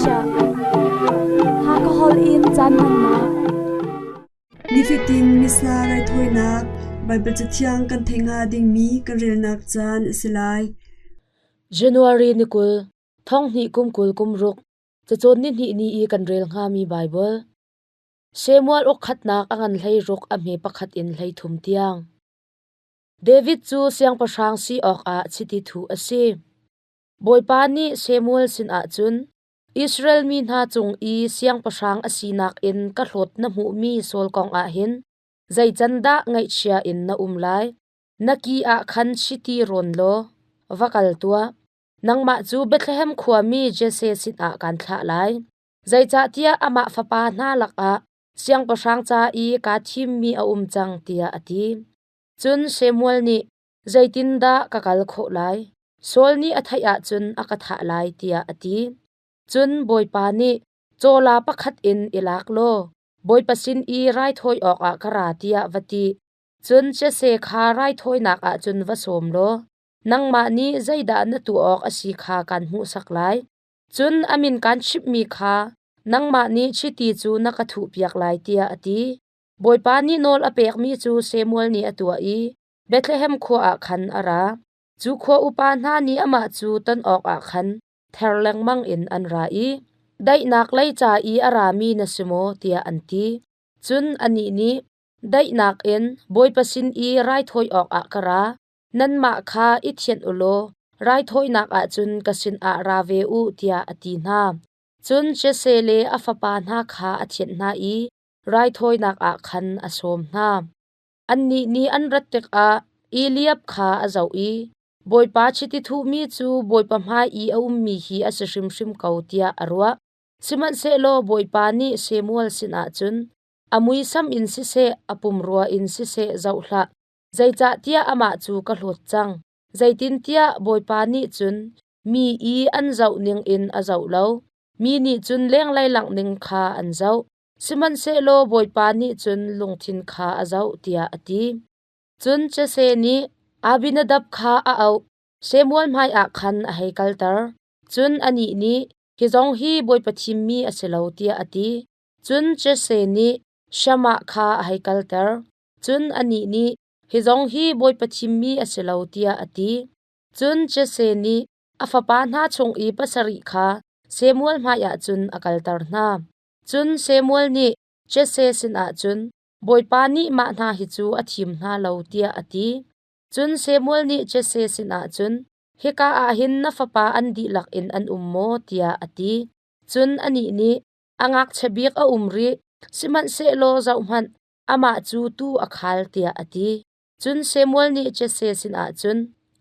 chiah. Hakha holh in caan hmannak. Nifatin Missa raithawinak Baibal Cathiang kan theih hnga dingmi kan relnak caan a si lai. January ni 20, thong hnih kum 20 kum ruk, cacawn ni hnih ni i kan rel hngami Baibal. Samuel uk khatnak a ngan hlei ruk a hme pakhat in hlei thum tiang. David cu siangpahrang si awkah chiti thuh a si. Bawipa nih Samuel sinah cun, Israel mi hna cung i siangpahrang a sinak in ka hlawt na hmuhmi Saul kong ah hin zei can dah ngaihchia in na um lai? Na ki ah khan chiti rawn law va kal tuah. Nangmah cu Bethlehem khuami Jesse sinah kaan thlah lai. Zeicahtiah amah fapa hna lakah siangpahrang ca i kaa thimmi a um cang, tiah a ti. Cun Samuel nih, Zeitindah ka kal khawh lai? Saul nih a theih ahcun a ka thah lai, tiah a ti. Cun Bawipa nih, Cawla pakhat in i lak law Bawipa sin i raithawi awkah ka ra, tiah va ti. Cun Jesse kha raithawinak ah cun va sawm law nangmah nih zeidah na tuah awk a si kha kaan hmuhsak lai. Cun a min kaan chimhmi kha nangmah nih chiti cu na ka thuhpiak lai, tiah a ti. Bawipa nih nawl a pekmi cu Samuel nih a tuah i Bethlehem khua ah khan a ra. Cu khua upa hna nih amah cu ton awkah khan ther lengmang in an ra i, Daihnak lei ca i a rami na si maw? tiah an ti. Cun anih nih, Daihnak in Bawipa sin i raithawi awkah ka ra. Nanmah kha i thianh u law raithawinak ah cun ka sinah ra ve u, tiah a ti hna. Cun Jesse le a fapa hna kha a thianh hna i raithawinak ah khan a sawm hna. Annih nih an rat tikah Eliab kha a zoh i, Bawipa chiti thuhmi cu Bawipa hmai i a ummi hi a si hrimhrim ko, tiah a ruah. Sihmanhsehlaw Bawipa nih Samuel sinah cun, A muisam in siseh, a pumrua in siseh zoh hlah, zeicahtiah amah cu ka hlawt cang. Zeitintiah Bawipa nih cun mi i an zoh ningin a zoh lo, mi nih cun lenglei langh ning kha an zoh. Sihmanhsehlaw Bawipa nih cun lungthin kha a zoh, tiah a ti. Cun Jesse nih Abinadab kha a auh, Samuel hmaiah khan a hei kalter. Cun anih nih, Hi zong hi Bawipa thimmi a si lo, tiah a ti. Cun Jesse nih Shammah kha a hei kalter. Cun anih nih, Hi zong hi Bawipa thimmi a si lo, tiah a ti. Cun Jesse nih a fapa hna chung i pasarih kha Samuel hmaiah cun a kalter hna. Cun Samuel nih Jesse sinah cun, Bawipa nih mah hna hi cu a thim hna lo, tiah a ti. Cun Samuel nih Jesse sinah cun, Hika ah hin na fapa an dihlak in an um maw? tiah a ti. Cun anih nih, A ngakchia bik a um rih, sihmanhsehlaw zohhmanh, amah cu tuu a khal, tiah a ti. Cun Samuel nih Jesse sinah cun,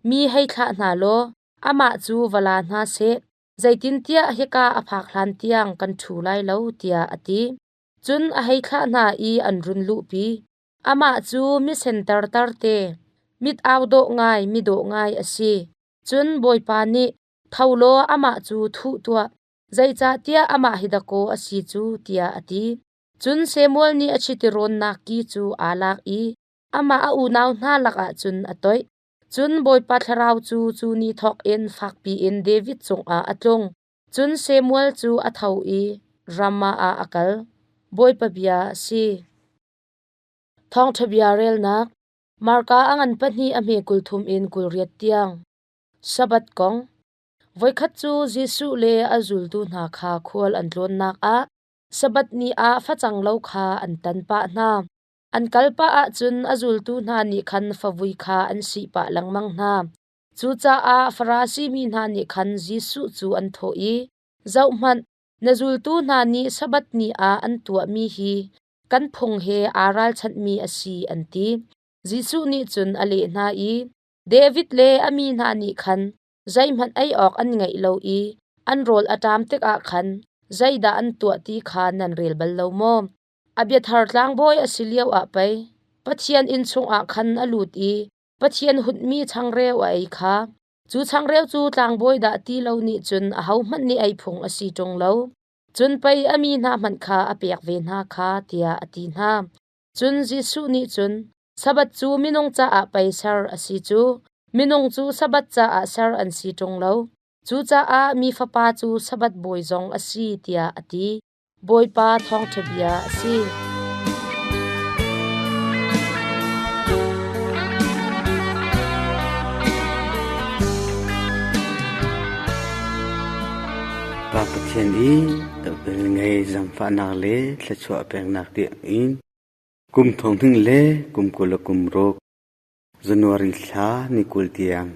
Mi hei thlah hna law amah cu va la hna seh, zeitintiah hika a phak hlan tiang kan ṭhu lai lo, tiah a ti. Cun a hei thlah hna i an run luhpi. Amah cu misen tartar te, mit au dawh ngai mi dawh ngai a si. Cun Bawipa nih, Tho law amah cu thuh tuah, zeicahtiah amah hi dakaw a si cu, tiah a ti. Cun Samuel nih a chiti rawnnak ki cu aa lak i amah a unau hna lakah cun a toih. Cun Bawipa thlarau cu cu ni thawk in fakpi in David cungah a tlung. Cun Samuel cu a tho i Ramah ah a kal. Bawipa bia a si. Thawngṭha bia relnak Marka a ngan pahnih a hme 30 in 28 tiang. Sabbath kong. Voikhat cu Jesuh le a zultu hna kha khual an tlawnnak ah Sabbath ni ah facang lo kha an tan pah hna. An kal pah ahcun a zultu hna nih khan favui kha an sih pah lengmang hna. Cucaah Farasi mi hna nih khan Jesuh cu an thawh i, Zohhmanh, na zultu hna nih Sabbath ni ah an tuahmi hi kan phung he aa ralchanhmi a si, an ti. Jesuh nih cun a leh hna i, David le a mi hna nih khan zeihmanh ei awk an ngeih lo i an rawl a ṭam tikah khan zeidah an tuah ti kha nan rel bal lo maw? Abiathar tlangbawi a si lioah pei Pathian inn chungah khan a lut i Pathian hunhmi changreu a ei kha. Cu changreu cu tlangbawi dah ti lo nih cun ahohmanh nih ei phung a si ṭung lo. Cun pei a mi hna hmanh kha a pek ve hna kha, tiah a ti hna. Cun Jesuh nih cun, Sabbath cu minung caah pei ser a si cu, minung cu Sabbath caah ser an si ṭung lo. Cucaah Mi Fapa cu Sabbath bawi zong a si, tiah a ti. Bawipa thawngṭha bia a si. Pa Pathian i velngei zaangfahnak le thluachuah peknak tiangin kum thong hnih le kum 20 le kum ruk January thla ni 20 tiang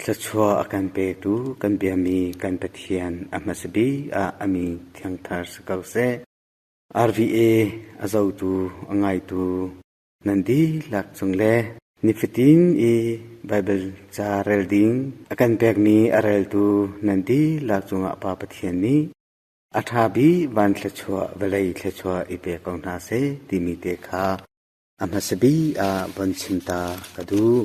thluachuah a kan petu kan biami kan Pathian a hmasa bik ah a min thiangthar si ko seh. RVA a zotu a ngaitu nan dihlak cung le nifatin i Baibal ca rel ding a kan pekmi a reltu nan dihlak cungah Pa Pathian nih a ṭha bik van thluachuah vawlei thluachuah i pe ko hna seh timi te kha a hmasa bik ah von chim ta ka duh.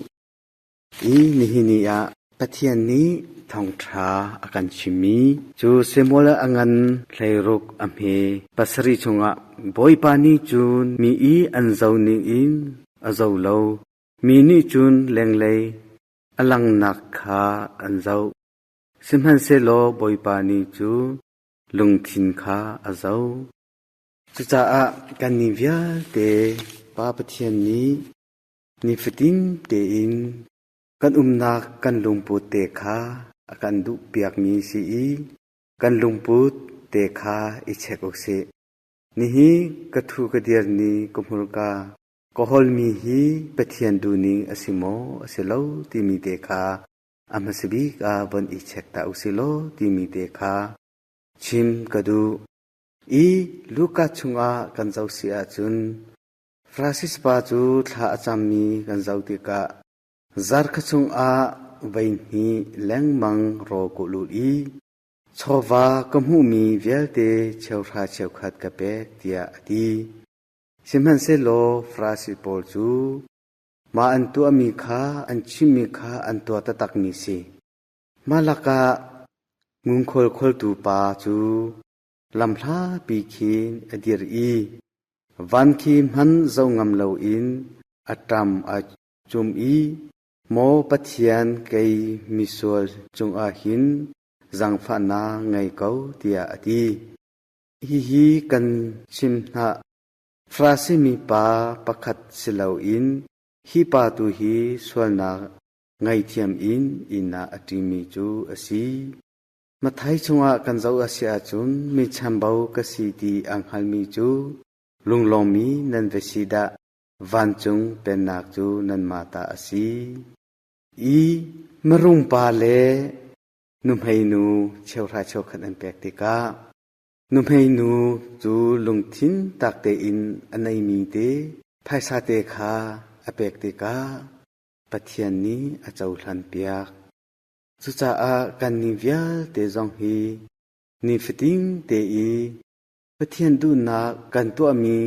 I nihin ni ah Pathian nih thawngṭha a kan chimmi cu Samuel a ngan hleiruk a hme pasarih chungah Bawipa nih cun mi i an zo ningin a zo lo, mi nih cun lenglei a langhnak kha an zoh. Sihmanhsehlaw Bawipa nih cun lungthin kha a zoh. Cucaah kannih vialte Pa Pathian nih nifatin tein kan umnak kan lungput te kha a kan duhpiakmi si i kan lungput te kha i check u sih. Nihi ka thu ka dir ni ka hmurka ka holmi hi Pathian duhning a si maw a si lo timi te kha a hmasa bik ah von i check ta u sih law timi te kha chim ka duh. I Luka chungah kan zoh si ahcun Francis pa cu thla a cammi kan zoh tikah zarkha chungah voihnih lengmang rawl ka lut i chawva ka hmuhmi vialte cheuhra cheukhat ka pek tiah a ti. Sihmanhsehlaw Farasi pawl cu mah an tuahmi kha an chimmi kha an tuah taktakmi si. Mah lakah ngunkhual kholtu pa cu lamhlapi khin a dir i van khi hman zoh ngam loin a ṭam a cum i, Maw Pathian, kei misual cungah hin zaangfahnak ngei ko, tiah a ti. Hihi kan chim hna, Farasi mi pa pakhat si loin hi pa tu hi sualnak ngaihthiam in inn ah a ṭimi cu a si. Matthai chungah kan zoh a si ahcun mi chambau ka si ti a hngalmi cu lunglawmmi nan va si dah, vancung pennak cu nanmah ta a si. I mirung pa le nuhmeinu cheuhra cheukhat an pek tikah nuhmeinu cu lungthin tak tein a neimi te phaisa te kha a pek tikah Pathian nih a cohlan piak. Cucaah kannih vialte zong hi nifatin te i Pathian duhnak kan tuahmi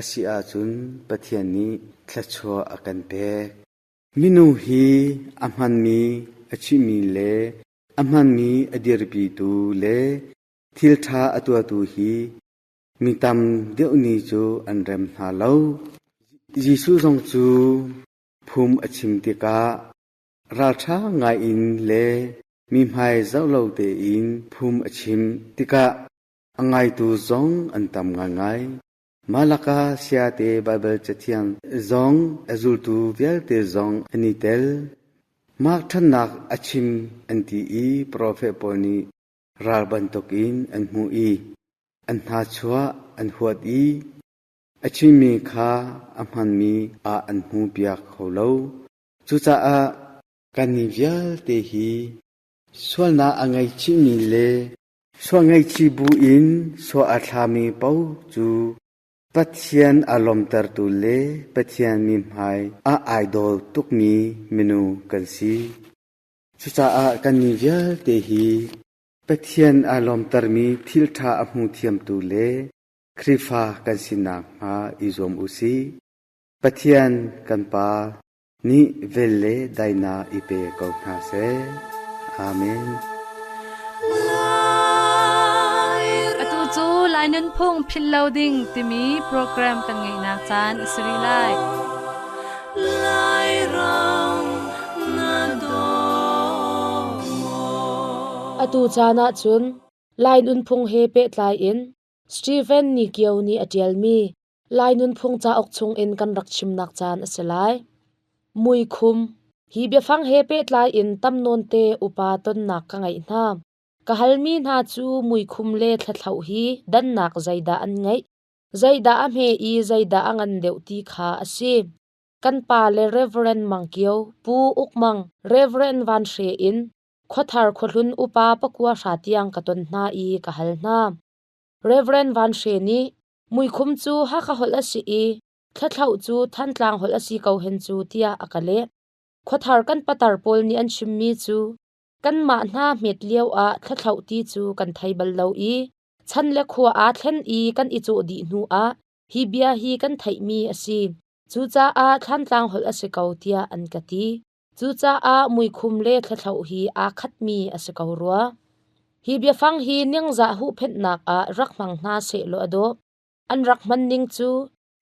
a si ahcun Pathian nih thluachuah a kan pek. Minung hi a hmanmi a chimmi le a hmanmi a dirpitu le thil ṭha a tuahtu hi mi tam deuh nih cu an rem hna lo. Jesuh zong cu phung a chim tikah Ralṭha ngaiin le mi hmai zoh lo tein phung a chim tikah a ngaitu zong an tam ngaingai. Mah lakah sayate Baibal Cathiang zong a zultu vialte zong an i tel. Mark ṭhatnak a chim an ti i profet pawl nih ral bantukin an hmuh i an hnachuah an huat i a chimmi kha a hmanmi ah an hmuhpiak kho lo. Cucaah kannih vialte hi sualnak a ngeichihmi le sual ngaihchih buin sual a thlami paoh cu Pathian a lawmtertu le Pathian mithmai ah ai daw tukmi minung kan si. Cucaah kannih vialte hi Pathian aa lawmtermi thil ṭha a hmu thiamtu le Khrihfa kan si nakhnga i zuam u sih. Pathian kan Pa nih vel le daihnak i pe ko hna seh. Amen. Atu cu Lai Nunphung Philh Lo Ding timi program kan ngeihnak caan a si rih lai. Atu caan ahcun Lai nunphung he pehtlai in Stephen Ni Kio nih a ṭialmi Lai nunphung cauk chungin kan rak chimnak caan a si lai. Muikhum Hi biafang he pehtlai in tam nawnte upa tonnak ka ngeih hna. Ka halmi hna cu muikhum le thlathloh hi dannak zeidah an ngeih, zeidah a hme i zeidah a ngan deuh ti kha a si. Kan pa le Reverend Mang Kio, Pu Uk Mang, Reverend Van Hre in Khuathar khuahlun upa pakua hra tiang ka ton hna i ka hal hna. Reverend Van Hre nih muikhum cu Hakha holh a si i thlathloh cu Thantlang holh a si ko hen cu tiah a ka leh. Khuathar kan patar pawl nih an chimmi cu kanmah hna hmet lio ah thlathloh ti cu kan thei bal lo i chan le khua aa thlen i kan i cawh dih hnu ah hi bia hi kan theihmi a si. Cucaah Thlantlang holh a si ko tiah an ka ti. Cucaah muikhum le thlathloh hi aa khatmi a si ko rua. Hi biafang hi ningzah huhphenhnak ah rak hmang hna sehlaw a dawh. An rak hmanning cu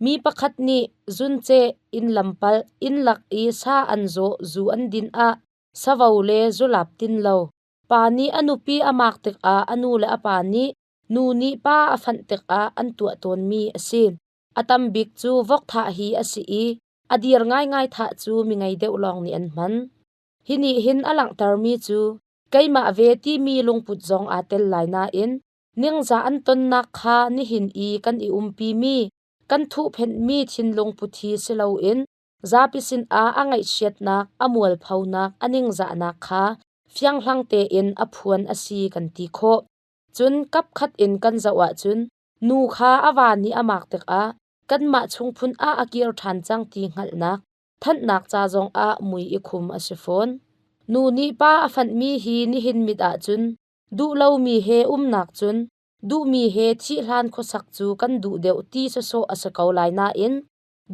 mi pakhat nih zunceh, inn lampalh, inn lak i sa an zawh, zu an din ah savo le zulap tin lo. Pa nih a nupi a maak tikah a nu le a pa nih nu nih pa a fanh tikah an tuah tawnmi a si. A tam bik cu vok thah hi a si i a dir ngaingai thah cu mi ngei deuh lawng nih an hman. Hi nih hin a langhtermi cu keimah ve timi lungput zong aa tel lai nain ningzah an tonnak kha nihin i kan i umpimi kan thuhphenhmi thinlung put hi si loin zapi sinah a ngaihchiatnak, a mualphonak, a ningzahnak kha fianghlang tein a phuan a si kan ti khawh. Cun kapkhat in kan zoh ahcun nu kha a va nih a maak tikah kanmah chungphun ah a kir ṭhan cang ti hngalhnak, thanhnak ca zongah mui i khum a si fawn. Nu nih pa a fanhmi hi nihin mit ahcun duh lomi he umnak cun duhmi he thih hlan khuasak cu kan duh deuh ti sawsawh a si ko lai nain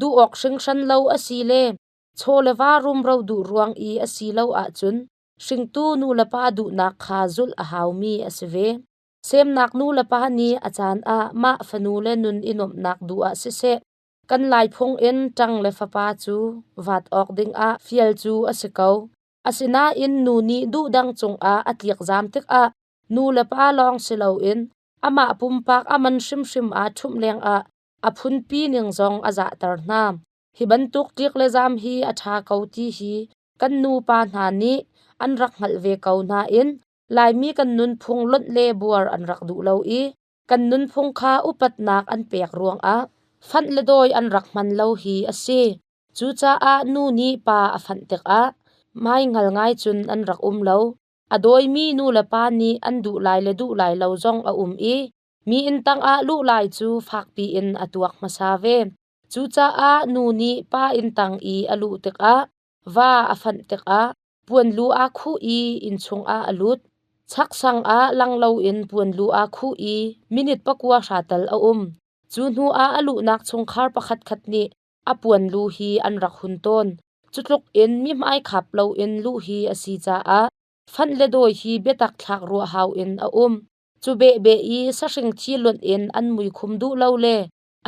duh awk hringhran lo a si le chaw le va rumro duh ruang i a si lo ahcun hringtu nu le pa duhnak kha zulh a haumi a si ve. Semnak nu le pa nih a caan ah mah fanu le nun i nuamhnak duh ah siseh, kan Laiphung in ṭang le fapa cu vat awk dingah fial cu a si ko. Asinain nu nih duhdang cungah a tlikzam tikah nu le pa lawng si loin amah pumpak a man hrimhrim aa ṭhumh lengah a phunpi ning zong a zahter hna. Hi bantuk tlik le zam hi a ṭha ko ti hi kan nupa hna nih an rak hngalh ve ko nain Laimi kan nunphung lonh le buar an rak duh lo i kan nunphung kha upatnak an pek ruangah fanh le dawi an rak hman lo hi a si. Cucaah nu nih pa a fanh tikah hmaingal ngai cun an rak um lo. A dawimi nu le pa nih an duh lai le duh lai lo zong a um i mi inn tangah luh lai cu fakpi in a tuak hmasa ve. Cucaah nu nih pa inn tang i a luh tikah va a fanh tikah puanlu aa khuh i innchung ah a lut. Chaksang ah lang loin puanlu aa khuh i minute pakua hra tal a um. Cu hnu ah a luhnak chungkhar pakhatkhat nih a puanlu hi an rak hun tawn. Cutluk in mi hmaikhap loin luh hi a si caah fanh le dawi hi biatak thlak ruah hau in a um. Cu behbeh i sahring thi luanh in an muikhum duh lo le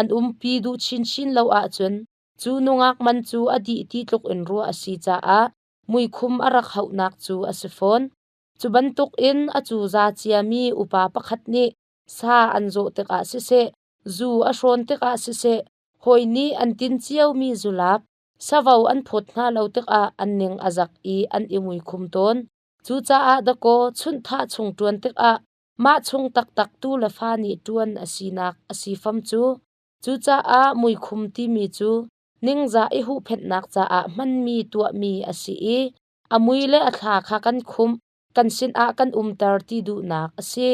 an umpi duh chinchin lo ahcun Cu nungak man cu a dih ti tluk in ruah a si caah muikhum a rak hauhnak cu a si fawn. Cu bantukin a cuza ciami upa pakhat nih sa an zawh tikah siseh, zu a hrawn tikah siseh, hawi nih an tin ciomi zulap, savo an phawt hna lo tikah an ning a zak i an i muikhum tawn. Cucaah dakaw chunhthah chung ṭuan tikah mah chung taktak tu le fa nih ṭuan a sinak a si fam cu. Cucaah muikhum timi cu ningzah i huhphenhnak caah hmanmi tuahmi a si i a mui le a thla kha kan khumh, kan sinah kan umter ti duhnak a si.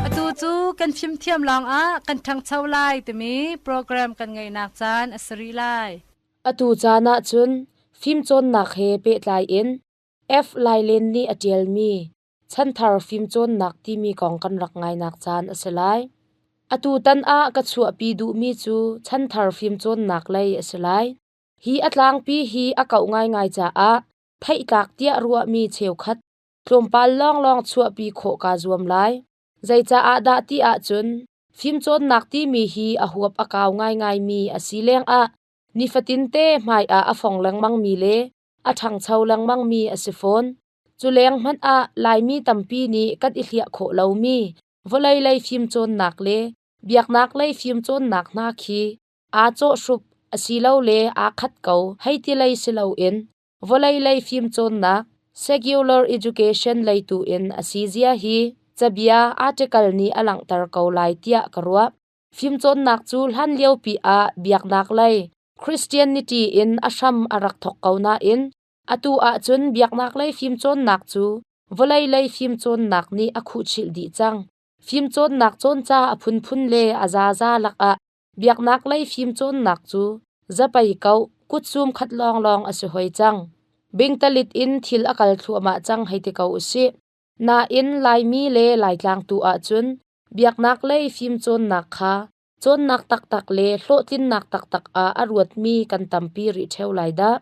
Atu cu kan fimthiam lawngah kan ṭhangcho lai timi program kan ngeihnak caan a si rih lai. Atu caan ahcun fimcawnnak he pehtlai in F. Lailen nih a ṭialmi Chanthar Fimcawnnak timi kong kan rak ngainak caan a si lai. Atutan ah ka chuahpi duhmi cu chanthar fimcawnnak lei a si lai. Hi a tlangpi hi a kauh ngaingai caah theihtlak tiah ruahmi cheukhat tlawmpal lawnglawng chuahpi khawh kaa zuam lai. Zeicaah dah ti ahcun fimcawnnak timi hi a huap a kau ngaingaimi a si lengah Nifatinte hmai ah a fong lengmangmi le a ṭhangcho lengmangmi a si fawn. Cu leng hmanh ah Laimi tampi nih kan i hliah khawh lomi vawlei lei fimcawnnak le biaknak lei fimcawnnak hna khi aa cawhhrup asilole aa khat ko hei ti lei si loin vawlei lei fimcawnnak secular education lei tu in a si zia hi cabia article nih a langhter ko lai tiah ka ruah. Fimcawnnak cu hlanliopi ah biaknak lei Christianity in a hram a rak thawk ko nain atu ahcun biaknak lei fimcawnnak cu vawlei lei fimcawnnak nih a khuhchilh dih cang. Fimcawnnak cawnca a phunphun le a zaza lakah biaknak lei fimcawnnak cu zapei koh kutsum khat lawnglawng a si hoi cang. Bingtalit in thil a kal thluahmah cang hei ti ko usih. Nain Laimi le Laitlang tu ahcun biaknak lei fimcawnnak kha cawnnak taktak le hlawhtlinnak taktak ah a ruatmi kan tampi rih ṭheo lai dah.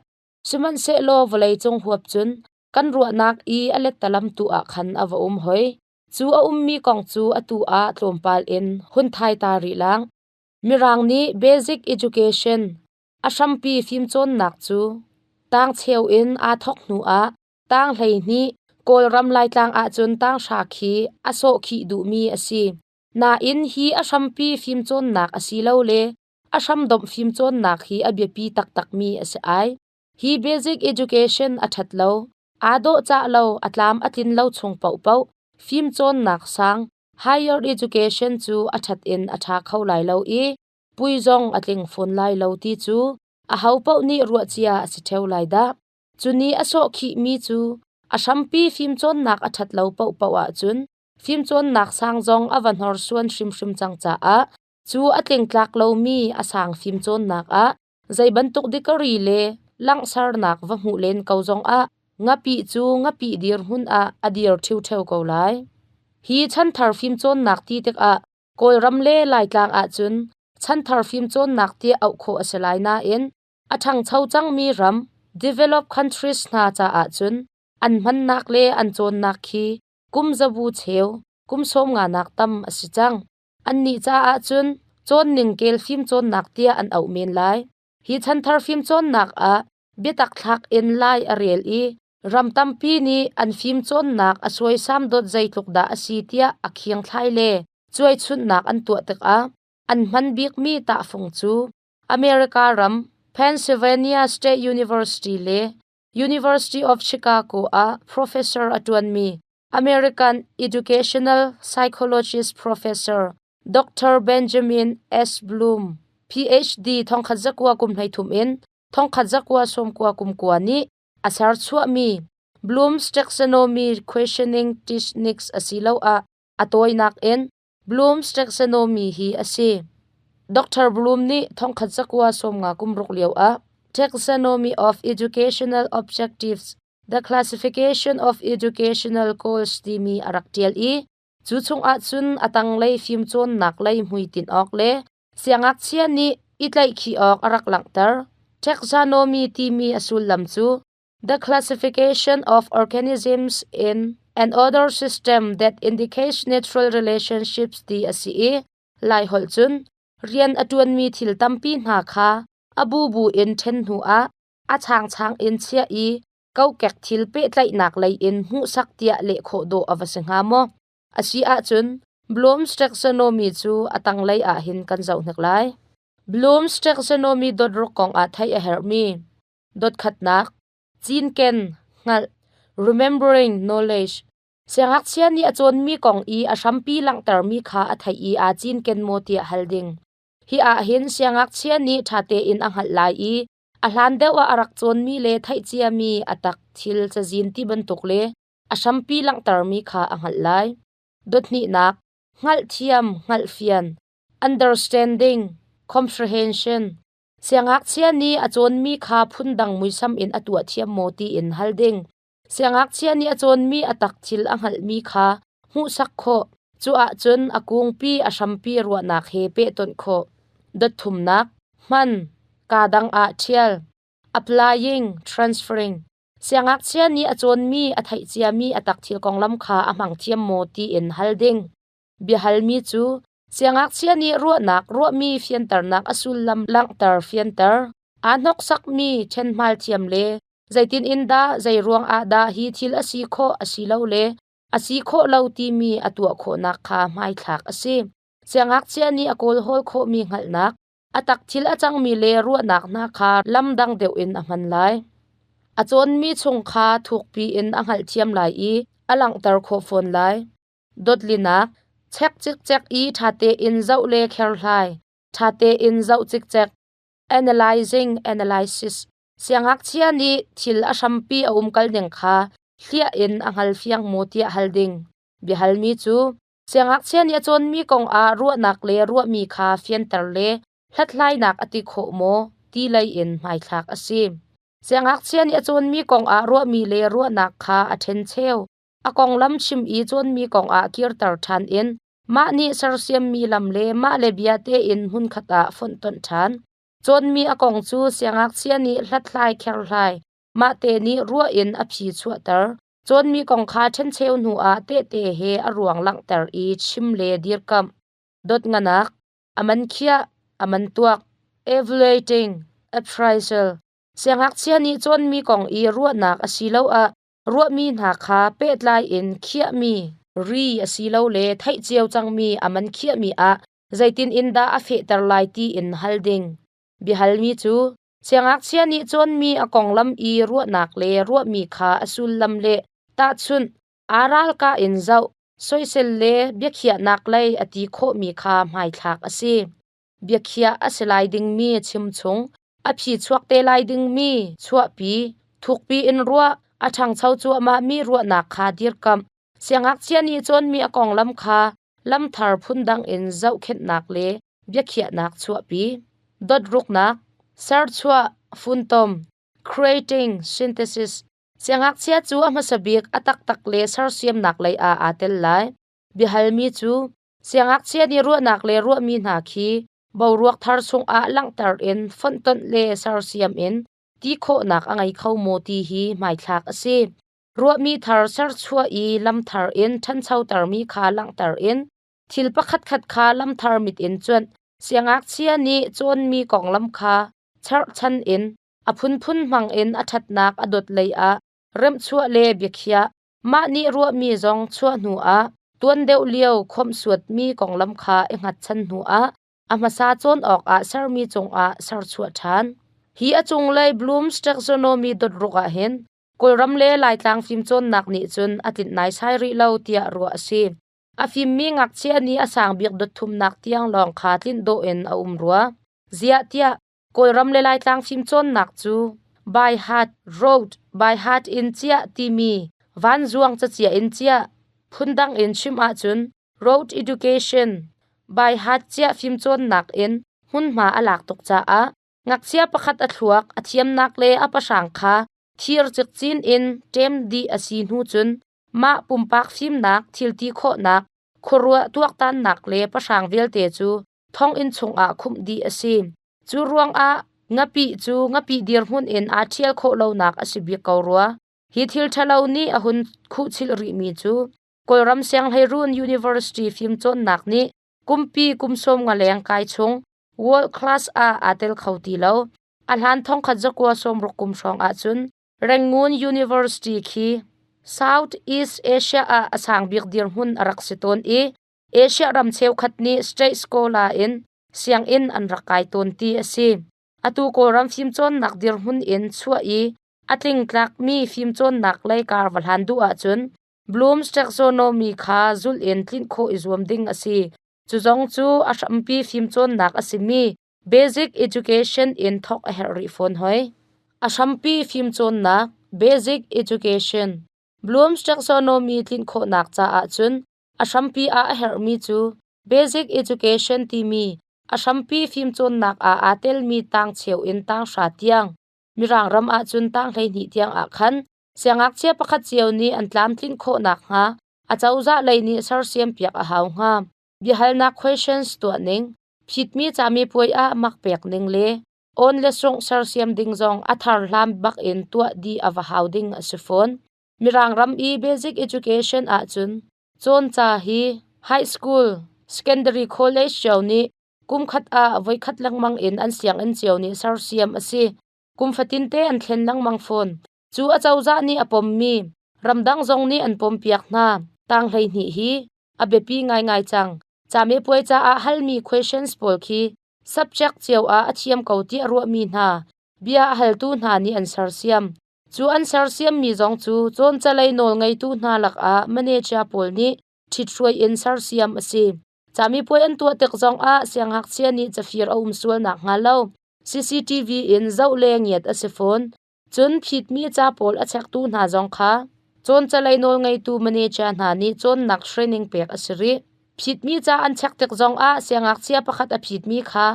Sihmanhsehlaw vawleicung huap cun kan ruahnak i a lettalam tu ah khan a va um hoi. Cu a ummi kong cu atu ah tlawmpal in hun thai ta rih lang. Mirang nih basic education a hrampi fimcawnnak cu tangcheu in aa thawk hnu ah tang 12 Kawlram Laitlang ahcun tang hra khi a sawhkhih duhmi a si. Nain hi a hrampi fimcawnnak a si lo le a hramdomh fimcawnnak hi a biapi taktakmi a si ai. Hi basic education a ṭhat lo, aa dawhcah lo, a tlam a tlin lo chung paohpaoh fimcawnnak sang higher education cu a ṭhat in a ṭha kho lai lo i pui zong a tling fawn lai lo ti cu ahopaoh nih ruahcia a si ṭheo lai dah. Cu nih a sawhkhihmi cu a hrampi fimcawnnak a ṭhat lo paohpaoh ahcun fimcawnnak sang zong a va hnorsuan hrimhrim cang caah cu a tlingtlak lomi a sang fimcawnnak ah zei bantuk degree le langhsarnak va hmuh len ko zongah ngapih cu ngapih dirhmun ah a dir ṭhiuṭheo ko lai. Hi chanthar fimcawnnak ti tikah Kawlram le Laitlang ahcun chanthar fimcawnnak tiah auh khawh a si lai nain a ṭhangcho cangmi ram developed countries hna caah cun an hmannak le an cawnnak khi kum zabu cheu kum sawm nga nak tam a si cang. Annih caah cun cawn ningkel fimcawnnak tiah an auh men lai. Hi chanthar fimcawnnak ah biatak thlak in lai a rel i ram tampi nih an fimcawnnak a suaisam dot zeitluk dah a si tiah a khiangthlai le cuaichunhnak an tuah tikah an hman bikmi tahfung cu America ram Pennsylvania State University le University of Chicago ah professor a ṭuanmi American educational psychologist professor Dr. Benjamin S. Bloom, PhD thongkhat zakua kum 13 in thongkhat zakua sawmkua kum kua nih a serchuahmi Bloom's taxonomy questioning techniques asiloah a tawinak in Bloom's taxonomy hi a si. Dr. Bloom nih thongkhat zakua sawmnga kum ruk lio ah Taxonomy of Educational Objectives The Classification of Educational Goals timi a rak ṭial i cu chungah cun a tanglei fimcawnnak lei hmuitinh awk le siangngakchia nih i tlaihkhih awk a rak langhter. Taxonomy timi a sullam cu the classification of organisms in an order system that indicates natural relationships ti a si i Laiholh cun rian a ṭuanmi thil tampi hna kha a bubu in ṭhen hnuah a changchang in chiah i kokek thil pehtlaihnak lei in hmuhsak tiah leh khawh dawh a va si hnga maw? A si ahcun Bloom's taxonomy cu a tanglei ah hin kan zoh hnik lai. Bloom's taxonomy dot ruk kong ah theih a herhmi dot khatnak cinken hngalh remembering knowledge Siangngakchia nih a cawnmi kong i a hrampi langhtermi kha a theih i aa cinken maw tiah hal ding. Hi ahhin siangngakchia nih ṭha tein a hngalh lai i a hlan deuh ah a rak cawnmi le theihciami a tak thil cazin ti bantuk le a hrampi langhtermi kha a hngalh lai. Dothnihnak, hngalhthiam, hngalhfian, understanding, comprehension. Siangngakchia nih a cawnmi kha phundang muisam in a tuah thiam maw tiin hal ding. Siangngakchia nih a cawnmi a tak thil a hngalhmi kha hmuhsak khawh. Cu ahcun a kungpi a hrampi ruahnak he pehtonh khawh. Dotthumnak, hman, kaa dang ah ṭhial, applying, transferring. Siangngakchia nih a cawnmi, a theihciami a tak thil konglam kha a hmang thiam maw tiin hal ding. Biahalmi cu siangngakchia nih ruahnak, ruahmi fianternak a sullam langhter fianter. Aa hnoksakmi ṭhenhmal thiam le zeitin in dah zei ruang ah dah hi thil a si khawh asilole a si khawh lo timi a tuah khawhnak kha hmaithlak a si. Siangngakchia nih a kawlhawl khawhmi hngalhnak, a tak thil a cangmi le ruahnak hna kha lam dang deuh in a hman lai. A cawnmi chung kha thukpi in a hngalhthiam lai i a langhter khawh fawn lai. Dotlinak, chek cikcek i ṭha tein zoh le kherhlai, ṭha tein zoh cikcek, analyzing analysis. Siangngakchia nih thil a hrampi a umkal ning kha hliah in a hngalfiang maw tiah hal ding. Biahalmi cu siangngakchia nih a cawnmi kong ah ruahnak le ruahmi kha fianter le hlathlainak a ti khawh maw ti lei in hmaithlak a si. Siangngakchia nih a cawnmi kong ah ruahmi le ruahnak kha a ṭhencheu. A konglam chim i cawnmi kong ah kirter ṭhan in mah nih sersiammi lam le mah le bia tein hmunkhat ah fonhtonh ṭhan. Cawnmi a kong cu siangngakchia nih hlathlai kherhlai, mahte nih ruah in a phi chuahter. Cawnmi kong kha ṭhencheu hnu ah tehte he a ruang langhter i chim le dirkamh. Dotnganak, a man khiah, a man tuak, evaluating, appraisal. Siangngakchia nih cawnmi kong i ruahnak asiloah ruahmi hna kha pehtlai in khiahmi ri asilole theih cio cangmi a man khiahmi ah zeitin in dah a fehter lai ti in hal ding. Biahalmi cu siangngakchia nih cawnmi a konglam i ruahnak le ruahmi kha a sullam le tahchunh aa ralka in zoh, soisel le biakhiahnak lei a ti khawhmi kha hmaithlak a si. Biakhiah a si lai dingmi chimchung, a phi chuak te lai dingmi chuahpi, thukpi in ruah, a ṭhangcho cuahmahmi ruahnak kha dirkamh. Siangngakchia nih cawnmi a konglam kha lamthar phundang in zohkhenhnak le biakhiahnak chuahpi. Dotruknak, serchuah, funtom, creating, synthesis. Siangngakchia cu a hmasa bik a taktak le sersiamnak lei ah aa tel lai. Biahalmi cu siangngakchia nih ruahnak le ruahmi hna khi boruak thar chungah langhter in fonhtonh le sersiam in ti khawhnak a ngei kho maw ti hi hmaithlak a si. Ruahmi thar serchuah i lam thar in ṭhanchotermi kha langhter in thil pakhatkhat kha lam thar mit in cuanh. Siangngakchia nih cawnmi konglam kha cherhchan in a phunphun hmang in a ṭhatnak a dot lei ah remhchuah le biakhiah. Mah nih ruahmi zong chuah hnu ah tuan deuh lio khawmhsuatmi konglam kha i hngatchan hnu ah a hmasa cawn awkah sermi cungah serchuah ṭhan. Hi a cunglei Bloom's taxonomy dotruk ah hin Kawlram le Laitlang fimcawnnak nih cun a tlinh naisai rih lo tiah ruah a si. A fimmi ngakchia nih a sang bik dotthumnak tiang lawng kha tlinh dawh in a um rua. Ziah tiah Kawlram le Laitlang fimcawnnak cu by heart road by heart in ciah timi vanzuang cacia in ciah phundang in chim ahcun road education by heart ciah fimcawnnak in hmunhma a lak tuk caah ngakchia pakhat a thluak a thiamnak le a pahrang kha thir cikcin in ṭem dih a si hnu cun mah pumpak fimnak thilti khawhnak khuaruah tuaktannak le pahrang vialte cu thonginn chungah khumh dih a si. Cu ruangah ngapih cu ngapih dirhmun in aa ṭhial khawh lonak a si bik ko rua. Hi thil ṭhalo nih a hun khuhchilh rihmi cu Kawlram Sianghleiruun University fimcawnnak nih kumpi kum 50 leng kai chung world class ah aa tel kho ti lo. A hlan 1960 kum hrawng ahcun Rangoon University khi South East Asia ah a sang bik dirhmun a rak si tawn i Asia ram cheukhat nih state scholar in sianginn an rak kai tawn ti a si. Atu Kawlram fimcawnnak dirhmun in chuah i a tlingtlakmi fimcawnnak lei kar va hlan duh ahcun Bloom's taxonomy kha zulh in tlinh khawh i zuam ding a si. Cu zong cu a hrampi fimcawnnak a simi basic education in thawk a herh rih fawn hoi. A hrampi fimcawnnak basic education Bloom's taxonomy tlinh khawhnak caah cun a hrampi ah a herhmi cu basic education timi a hrampi fimcawnnak ah aa telmi tang cheu in tang hra tiang Mirang ram ahcun tang 12 tiang ah khan siangngakchia pakhat cio nih an tlamtlinh khawh nakhnga acozah lei nih sersiam piak a hau hnga. Biahalnak questions tuah ning, phitmi camipuai ah mak pek ning le on le sungh sersiam ding zong a thar hlam bak in tuah dih a va hau ding a si fawn. Mirang ram i basic education ahcun cawnca hi high school, secondary college cio nih Kum khat ah voikhat lengmang in an sianginn cio nih sersiam a si. Kum fatinte an thlen lengmang fawn. Cu acozah nih a pommi, ramdang zong nih an pompiak hna. Tang 12 hi a biapi ngaingai cang. Camepuai caah halmi questions pawl khi subject cio ah a thiam ko tiah ruahmi hna, bia a haltu hna nih an sersiam. Cu an sersiammi zong cu cawncalei nawl ngeitu hna lakah manager pawl nih ṭhithruai in sersiam a si. Camipuai an tuah tik zongah siangngakchia nih cafir a um sual nakhnga lo CCTV in zoh le ngiat a si fawn. Cun phitmi ca pawl a chektu hna zong kha cawncalei nawlngeitu manager hna nih cawnnak training pek a si rih. Phitmi ca an chek tik zongah siangngakchia pakhat a phitmi kha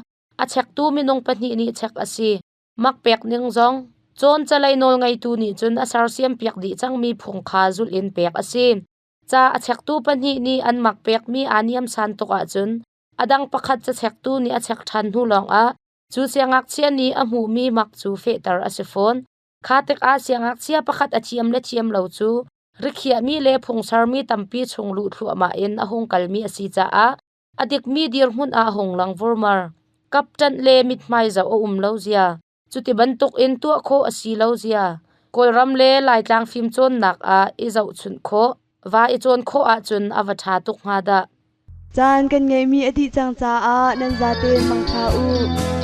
a chektu minung pahnih nih chek a si. Mak pek ning zong cawncalei nawlngeitu nih cun a sersiampiak dih cangmi phung kha zulh in pek a si. Ca a chektu pahnih nih an mak pekmi aa niamsan tuk ahcun a dang pakhat cachektu nih a chek ṭhan hnu lawngah cu siangngakchia nih a hmuhmi mak cu fehter a si fawn. Kha tikah siangngakchia pakhat a thiam le thiam lo cu rikhiahmi le phungsermi tampi chung luh thluahmah in a hung kalmi a si caah a dikmi dirhmun ah hung lang vurmar. Kapṭanh le mithmai zoh a um lo zia, cuti bantukin tuah khawh a si lo zia, Kawlram le Laitlang fimcawnnak ah i zohchunh khawh, va i cawn khawh ahcun a va ṭha tuk hnga dah. Caan kan ngeihmi a dih cang caah nan zaten mangṭha u.